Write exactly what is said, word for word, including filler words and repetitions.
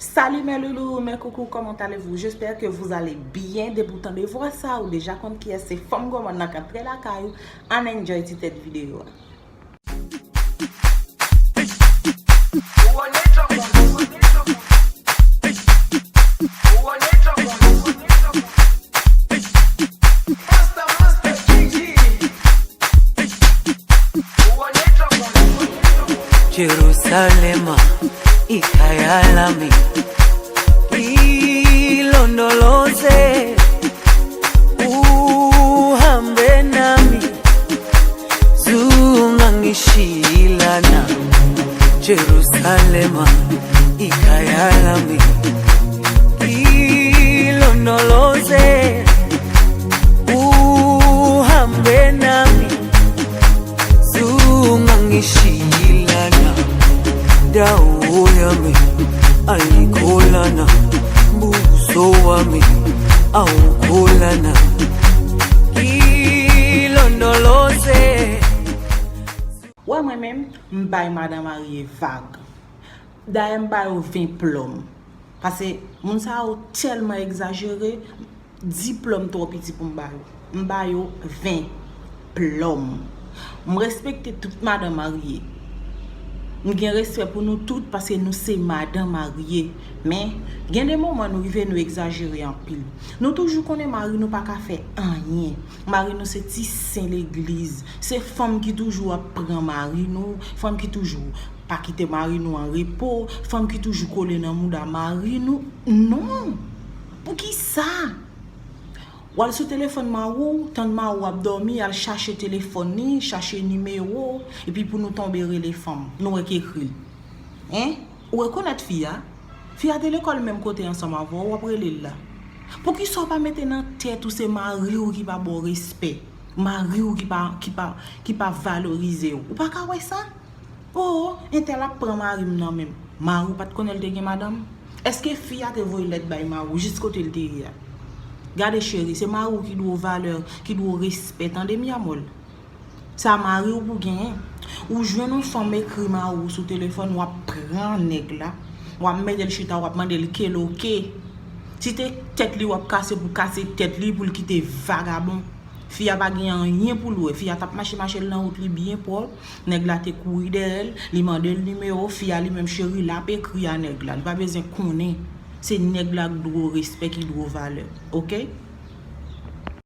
Salut mes loulous, mes coucous, comment allez-vous? J'espère que vous allez bien. Depi w tande vwa sa, ou deja konn kiyès, se fanm gòmàn nan k antre lakay ou. Ann enjoy ti tèt videyo a. Jerusalema, ikhaya lami, ilondoloze, uhambe nami, zungangishilana. Jerusalema, ikhaya lami, ilondoloze, uhambe nami, zungangishilana. Dawo yami, alikholana, mbuso wami, awukholana, ilondoloze. Wè mwen menm, m bay madan marye vag. Dayè m ba yo ven plòm. Paske moun sa yo tèlman egzajere, diplòm twò piti pou m ba yo. M ba yo ven plòm. M respekte tout madan marye. M gen respè pou nou tout paske nou se madan marye. Men, gen de moman nou rive nou egzajere anpil. Nou toujou konnen mari nou pa ka fè anyen. Mari nou se ti sen legliz. Se fanm ki toujou ap pran mari nou, fanm ki toujou pa kite mari nou an repo, fanm ki toujou kole nan mouda mari nou. Non! Poukisa? W al sou telefòn mari w, tann mari w ap dòmi, al chache telefòn li, chache nimewo, epi pou nou tonbe rele fanm. Nou wè k ekri l. Hein? Ou rekonèt fi a? Fi a te lekòl menm kote ansanm avè w, w ap rele l la. Poukisa w pa mete nan tèt ou se mari w ki pa ba w respè? Mari w ki pa, ki pa, ki pa valorize w? Ou pa ka wè sa? Oh, entèl ap pran mari m nan men m. Mari w pa t konnen l te gen madanm? Èske fi a te voye lèt bay mari w jis kote l te ye a? Gade cheri, se mari w ki dwe w valè, ki dwe w respè, tande mi amor? Sa mari w pou genyen. Ou jwenn yon fanm ekri mari w sou telefòn, w ap pran nèg la, w ap mete l chita, w ap mande l keloke. Si te tèt li w ap kase, pou kase tèt li, pou l kite vagabon. Fi a pa gen anyen pou l wè. Fi a t ap mache, mache l nan wout li byen pwòp. Nèg la te kouri dèyè l, li mande l nimewo, fi a li menm cheri, l ap ekri a nèg la. Li pa bezwen konnen. Se nèg la k dwe w respè, ki dwe w valè. Oke?